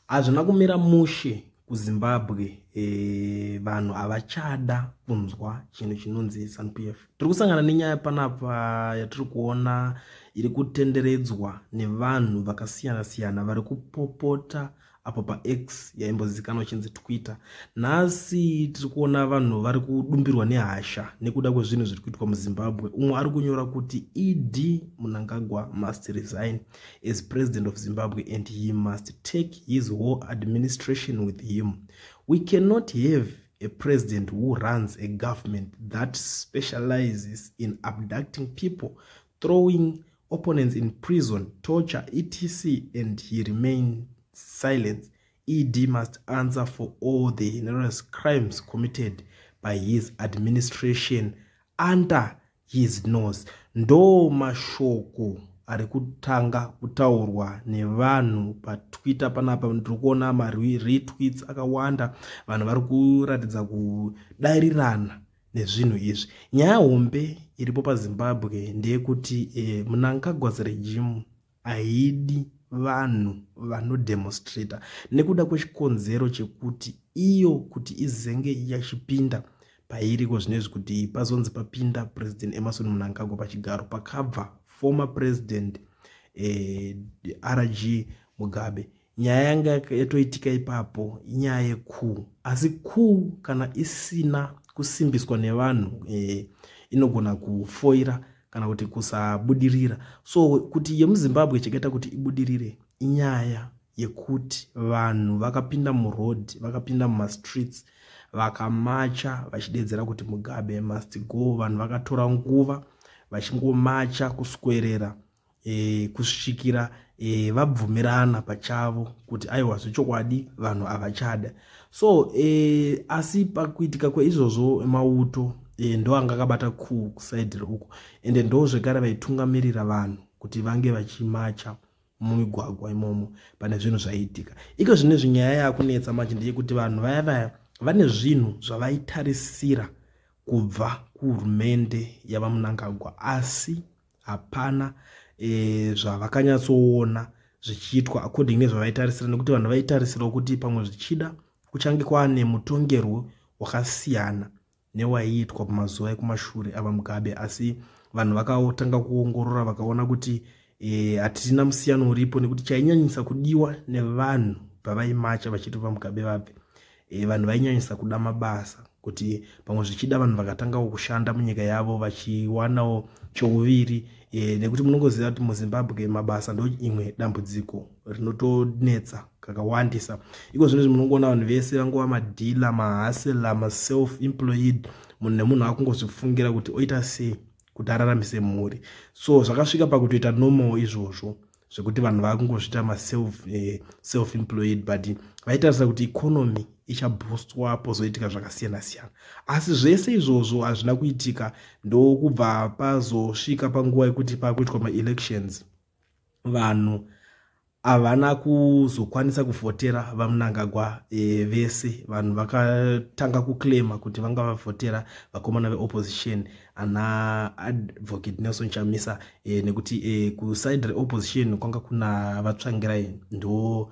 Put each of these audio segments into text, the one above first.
Hazvina kumira mushe kuZimbabwe. Vanhu havachada kunzwa chinhu chinonzi ZANU-PF. Tiri kusangana nenyaya panapa yatiri kuona iri kutenderedzwa nevanhu vakasiyana siyana vari kupopota apo paX, yaimbozikanwa chinzi Twitter. Nhasi tiri kuona vanhu vari kudumbirwa nehasha nekuda kwezvinhu zviri kuitwa muZimbabwe. Umwe ari kunyora kuti ED Mnangagwa must resign as president of Zimbabwe and he must take his whole administration with him. We cannot have a president who runs a government that specializes in abducting people, throwing opponents in prison, torture, etc., and he remains silent. ED must answer for all the heinous crimes committed by his administration under his nose. Ndo mashoko ari kutanga kutaurwa nevanhu paTwitter panapa. Ndiri kuona maretweets akawanda, vanhu vari kuratidza kudairirana nezvinhu izvi. Nyaya hombe iripo paZimbabwe ndeyekuti Mnangagwa's regime haidi vanhu vanodemonstrata nekuda kwechikonzero chekuti iyo kuti izenge yachipinda pairiko zvinezvi, kuti pazonzi papinda President Emmerson Mnangagwa pachigaro pakabva former president RG Mugabe, nyaya yanga yatoitika ipapo inyaya yecoup. Asi coup kana isina kusimbiswa nevanhu inogona kufoira kana kuti kusabudirira. So kuti yemuZimbabwe chakaita kuti ibudirire inyaya yekuti vanhu vakapinda muroad, vakapinda mumastreets, vakamacha vachidedzera kuti Mugabe must go. Vanhu vakatora nguva vachingomacha kuswerera kusvikira vabvumirana pachavo kuti aiwa, zvechokwadi vanhu havachada. So asi pakuitika kweizvozvo mauto ndo anga akabata coup kuside uko, ende ndo zvekare vaitungamirira vanhu kuti vange vachimacha mumigwagwa imomo pane zvinhu zvaiitika. Iko zvinezvi nyaya yakunetsa manje ndeyekuti vanhu vaya vaya vane zvinhu zvavaitarisira kubva kuhurumende yavaMnangagwa, asi hapana zvavakanyatsoona zvichiitwa according nezvavaitarisira, nekuti vanhu vaitarisirawo kuti pamwe zvichida kuchange kwaane mutongerwo wakasiyana newaiitwa pamazuva ekumashure avaMugabe. Asi vanhu vakatanga kuongorora vakaona kuti hatina musiyano uripo, nekuti chainyanyisa kudiwa nevanhu pavaimacha vachiti vaMugabe vabve, vanhu vainyanyisa kuda mabasa, kuti pamwe zvichida vanhu vakatangawo kushanda munyika yavo vachiwanawo chouviri, nekuti munongoziva kuti muZimbabwe mabasa ndo imwe dambudziko rinotonetsa kakawandisa. Iko zvino izvi munongoona vanhu vese vangova madealer, mahustler, maself employed. Munhu nemunhu akungozvifungira kuti oita sei kuti araramise mhuri. So zvakasvika pakutoita normal izvozvo zvekuti vanhu vakungozviita maself self employed, but vaitarisa kuti economy ichaboostwa pozoitika zvakasiyana siyana, asi zvese izvozvo hazvina kuitika. Ndokubva pazosvika panguva yekuti pakuitwa maelections, vanhu havana kuzokwanisa kuvhotera vaMnangagwa. Vese vanhu vakatanga kuclaima kuti vanga vavhotera vakomana veopposition, ana Advocate Nelson Chamisa, nekuti kuside reopposition kwanga kuna vaTsvangirai. Ndo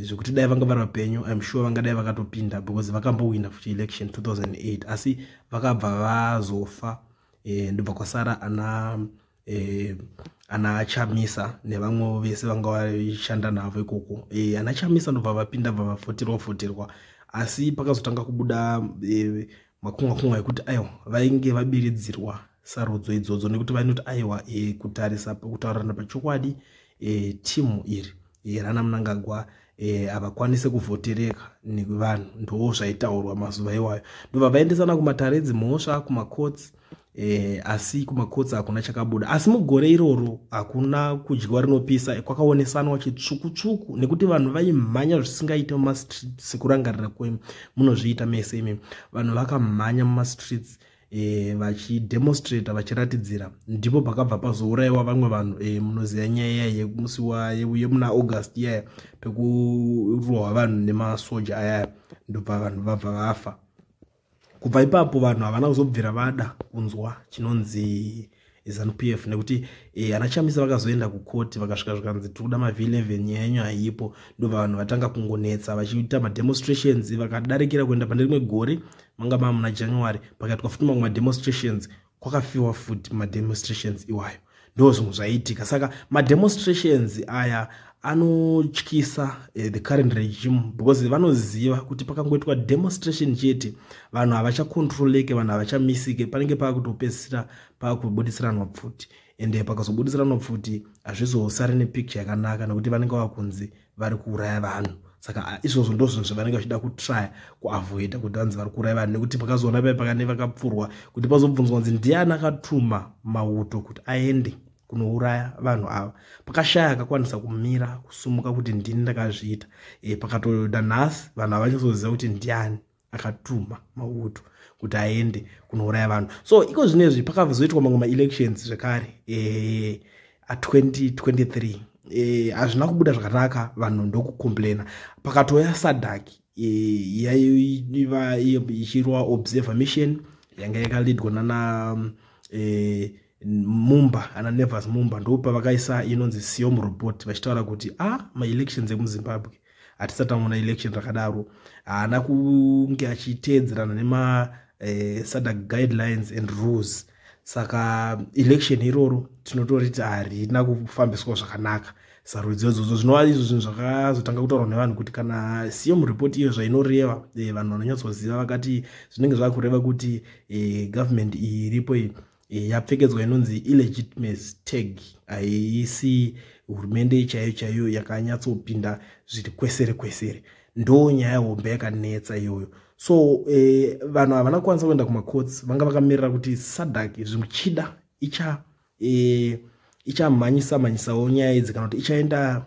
zvekuti dai vanga vari vapenyu, I'm sure vangadai vakatopinda because vakambowina futi election 2008, asi vakabva vazofa. Ndobva kwasara ana Chamisa nevamwe vese vanga vaishanda navo ikoko. Ana Chamisa ndobva vapinda, bva vavhoterwa vhoterwa, asi pakazotanga kubuda makumwa kumwa ekuti aiwa, vainge vabiridzirwa sarudzo idzodzo, nekuti vainoti aiwa, kutarisa kutaurirana pachokwadi, timu iri rana Mnangagwa havakwanisi kuvhotereka nevanhu. Ndo zvaitaurwa mazuva iwayo. Ndobva vaendesana kumatare edzimhosva, kumacourts, asi kumacourts hakuna chakabuda. Asi mugore iroro hakuna kudyiwa rinopisa, kwakaonesanwa chitsvukutsvuku nekuti vanhu vaimhanya zvisingaite mumastreets. Sekurangarira kwemu munozviita mese imi, vanhu vakamhanya mumastreets vachidemonstrata, vachiratidzira. Ndipo pakabva pazourayiwa vamwe vanhu. Munoziva nyaya iya yemusi yemuna August iyaya pekurohwa vanhu nemasoja ayaya, ndobva vanhu vabva vafa. Kubva ipapo vanhu havana kuzobvira vada kunzwa chinonzi ZANU PF, nekuti ana Chamisa vakazoenda kukoti, vakasvika zvikanzi tiri kuda maV11, nyaya yenyu haipo. Ndobva vanhu vatanga kungonetsa vachiita mademonstrations, vakadarikira kuenda pane rimwe gore, manga maa muna January, pakaitwa futi mamwe mademonstrations, kwakafiwa futi mademonstrations iwayo. Ndo zvimwe zvaiitika. Saka mademonstrations aya anotyisa the current regime, because vanoziva kuti pakangoitwa demonstration chete, vanhu havachakontroleke, vanhu havachamisike, panenge paakutopedzisira paakubudisiranwa pfuti. Ende pakazobudisiranwa pfuti, hazvizosari nepicture yakanaka, nekuti vanenge vakunzi vari kuuraya vanhu. Saka izvozvo ndo zvinhu zvavanenge vachida kutrya kuavoida, kuti vanzi vari kuuraya vanhu, nekuti pakazoona pai pakane vakapfurwa, kuti pazobvunzwa kunzi ndiani akatuma mauto kuti aende kunouraya vanhu ava, pakashaya akakwanisa kumira kusumuka kuti ndini ndakazviita. Pakatoda nhasi vanhu havachazoziva kuti ndiani akatuma mauto kuti aende kunouraya vanhu. So iko zvinezvi pakazoitwa mamwe maelections zvekare a2023. Hazvina kubuda zvakanaka, vanhu ndokucomplaina. Pakatoya SADC, yaiva ichirwa observer mission yanga yakaleadwa nana Mumba, ana Nevers Mumba. Ndopavakaisa inonzi SEOM report, vachitaura kuti a maelections emuZimbabwe, hatisati taona election rakadaro, haana kunge achiteedzerana nema SADC guidelines and rules. Saka election iroro tinotoriti harina kufambiswa zvakanaka, sarudzo idzodzo. Zvinova izvo zvinhu zvakazotanga kutaurwa nevanhu kuti kana SEOM report iyo zvainoreva, vanhu vanonyatsoziva vakati zvinenge zvakureva kuti government iyi iripo iyi yapfekedzwa inonzi illegitimacy tag, haisi hurumende chaiyo chaiyo yakanyatsopinda zviri kwesere kwesere. Ndo nyaya hombe yakanetsa iyoyo. So vanhu havana kukwanisa kuenda kumacourts, vanga vakamirira kuti SADC zvichida ichamhanyisa mhanyisawo nyaya idzi, kana kuti ichaenda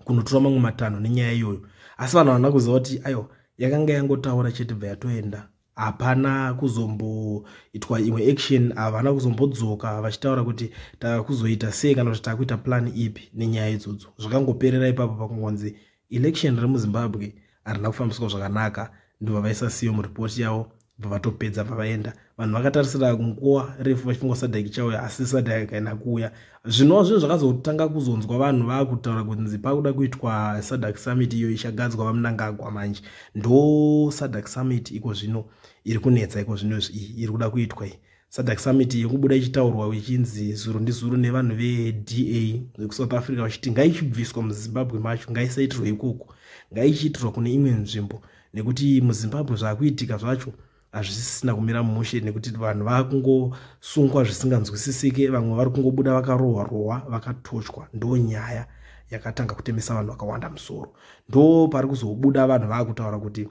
kunotora mamwe matanho nenyaya iyoyo. Asi vanhu havana kuziva kuti aiwa, yakanga yangotaura chete, bva yatoenda, hapana kuzomboitwa imwe action, havana kuzombodzoka vachitaura kuti takuzoita sei kana kuti takuita plan ipi nenyaya idzodzo. Zvakangoperera ipapo pakungonzi election remuZimbabwe harina kufambiswa zvakanaka. Ndobva vaisa SEOM report yavo, bva vatopedza, bva vaenda. Vanhu vakatarisira nguva refu vachifunga SADC ichauya, asi SADC haina kuuya. Zvinova zvinhu zvakazotanga kuzonzwa vanhu vaakutaura kunzi pakuda kuitwa SADC summit iyo ichagadzwa vaMnangagwa. Manje ndo SADC summit iko zvino iri kunetsa iko zvino iyi iri kuda kuitwa iyi SADC summit yekubuda ichitaurwa ichinzi zuro ndizuro nevanhu veDA vekuSouth Africa, vachiti ngaichibviswa muZimbabwe macho, ngaisaitirwa ikoko, ngaichiitirwa kune imwe nzvimbo, nekuti muZimbabwe zvaakuitika zvacho hazvisisina kumira mushe, nekuti vanhu vaakungosungwa zvisinganzwisisike, vamwe vari kungobuda vakarohwa rohwa, vakatochwa. Ndo nyaya yakatanga kutemesa vanhu vakawanda musoro. Ndo pari kuzobuda vanhu vaakutaura kuti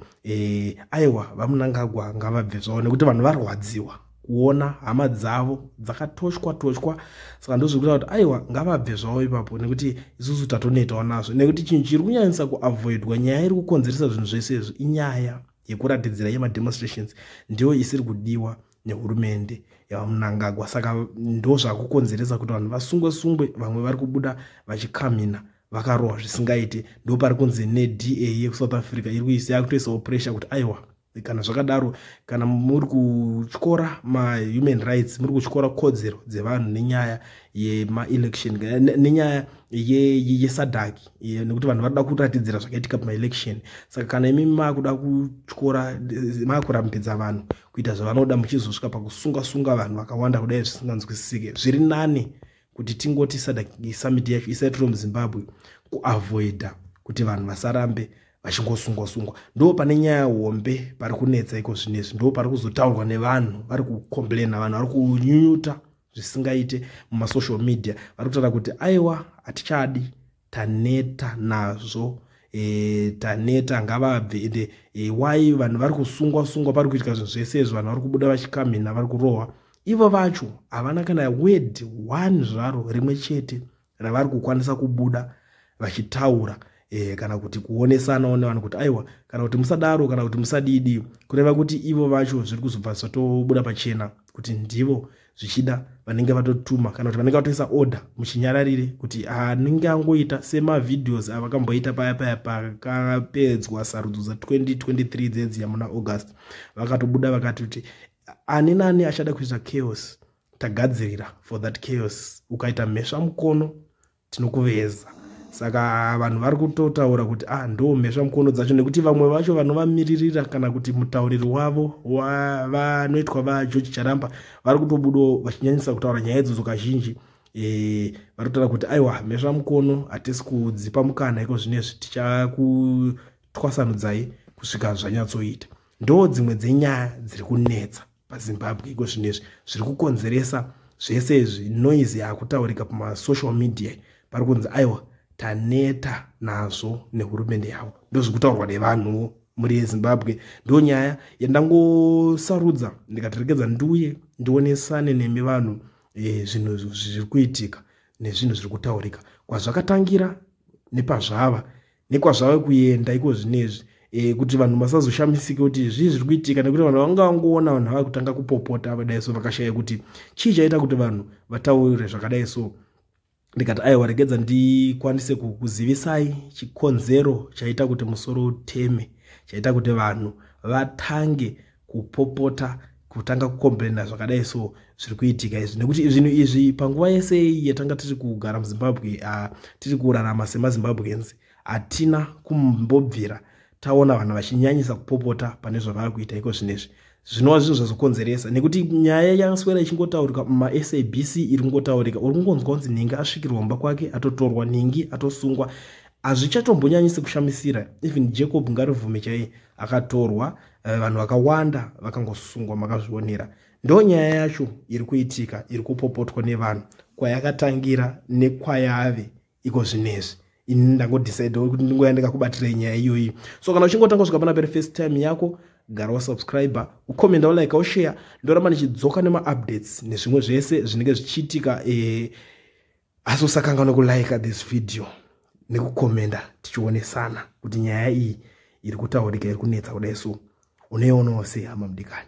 aiwa, vaMnangagwa ngavabve zvavo, nekuti vanhu varwadziwa kuona hama dzavo dzakatochwa tochwa. Saka ndozvekuita kuti aiwa, ngavabve zvavo ipapo, nekuti isusu tatonetawo nazvo, nekuti chinhu chiri kunyanyisa kuavoidwa, nyaya iri kukonzeresa zvinhu zvese izvi, inyaya yekuratidzira yemademonstrations, ndiyo isiri kudiwa nehurumende yavaMnangagwa. Saka ndo zvakukonzeresa kuti vanhu vasungwe sungwe, vamwe vari kubuda vachikamhina vakarohwa zvisingaiti. Ndo pari kunzi neDA yekuSouth Africa iri kuisa, yakutoisawo pressure kuti aiwa, kana zvakadaro, kana muri kutyora mahuman rights, muri kutyora kodzero dzevanhu nenyaya yemaelection, nenyaya yeSADC, nekuti vanhu varikuda kuratidzira zvakaitika pamaelection, saka kana imi makuda kutyora, makurambidza vanhu kuita zvavanoda, muchizosvika pakusunga sunga vanhu vakawanda kudai zvisinganzwisisike, zviri nani kuti tingoti SADC summit yacho isaitirwe muZimbabwe, kuavoida kuti vanhu vasarambe vachingosungwa sungwa. Ndo pane nyaya hombe pari kunetsa iko zvinezvi, ndo pari kuzotaurwa nevanhu vari kucomplaina, vanhu vari kunyunyuta zvisingaite mumasocial media, vari kutaura kuti aiwa, hatichadi, taneta nazvo, taneta, ngavabve. Ende why vanhu vari kusungwa sungwa, pari kuitika zvinhu zvese izvo, vanhu vari kubuda vachikamhina, vari kurohwa, ivo vacho havana kana word one zvaro rimwe chete ravari kukwanisa kubuda vachitaura, kana kuti kuonesanawo nevanhu kuti aiwa, kana kuti musadaro, kana kuti musadidi, kureva kuti ivo vacho zviri kuzobva zvatobuda pachena kuti ndivo zvichida vanenge vatotuma, kana kuti vanenge vatoisa order muchinyararire, kuti anenge angoita semavideos avakamboita paya paya pakapedzwa sarudzo dza2023 dzedziya muna August. Vakatobuda vakati kuti ani nani achada kuita chaos. Tagadzirira for that chaos. Ukaita mhesva mukono, tinokuveza. Saka vanhu vari kutotaura kuti ah, ndo mhesva mukono dzacho, nekuti vamwe vacho vanovamiririra kana kuti mutauriri wavo vanoitwa vaGeorge Charamba vari kutobudawo vachinyanyisa kutaura nyaya idzodzo kazhinji. Vari kutaura kuti aiwa, mhesva mukono hatisi kudzipa mukana iko zvinezvi, tichakutwasanudzai kusvika zvanyatsoita. Ndo dzimwe dzenyaya dziri kunetsa paZimbabwe iko zvinezvi, zviri kukonzeresa zvese izvi, noise yaakutaurika pamasocial media. Pari kunzi aiwa, taneta nazvo nehurumende yavo. Ndo kutaurwa nevanhuwo muri yeZimbabwe. Ndo nyaya yandangosarudza ndikati regedza ndiuye ndionesane nemi vanhu, zvinhu zviri kuitika nezvinhu zviri kutaurika, kwazvakatangira nepazvava nekwazvave kuenda iko zvinezvi, kuti vanhu vasazoshamisike kuti zvii zviri kuitika, nekuti vanhu vanga vangoona vanhu vava kutanga kupopota vadai so, vakashaya kuti chii chaita kuti vanhu vataurire zvakadai so. Ndikati aiwa, regedza ndikwanise kukuzivisai chikonzero chaita kuti musoro uteme, chaita kuti vanhu vatange kupopota, kutanga kucomplaina zvakadai so, zviri kuitika izvi. Nekuti zvinhu izvi panguva yese yatanga tiri kugara muZimbabwe, tiri kurarama semaZimbabweans, hatina kumbobvira taona vanhu vachinyanyisa kupopota pane zvavari kuita iko zvinezvi, zvinova zvinhu zvazokonzeresa. Nekuti nyaya yaswera ichingotaurika mumaSABC, iri kungotaurika, uri kungonzwa kunzi nhingi asvikirwa mumba kwake, atotorwa, nhingi atosungwa. Hazvichatombonyanyisi kushamisira. Even Jacob Ngarivhume chaiye akatorwa, vanhu vakawanda vakangosungwa, makazvionera. Ndo nyaya yacho iri kuitika, iri kupopotwa nevanhu, kwayakatangira nekwayave iko zvinezvi. Ini ndangodecide kuti ndingoya ndikakubatirei nyaya iyoyi. So kana uchingotanga kusvika pana peri first time yako, gara wasubscribe, ucommenta, ulike, ushare. Ndoramba ndichidzoka nemaupdates nezvimwe zvese zvinenge zvichiitika, asi usakanganwa kulike this video nekucommenta, tichionesana kuti nyaya iyi iri kutaurika, iri kunetsa kudai so, unoionawo sei, hama mudikani?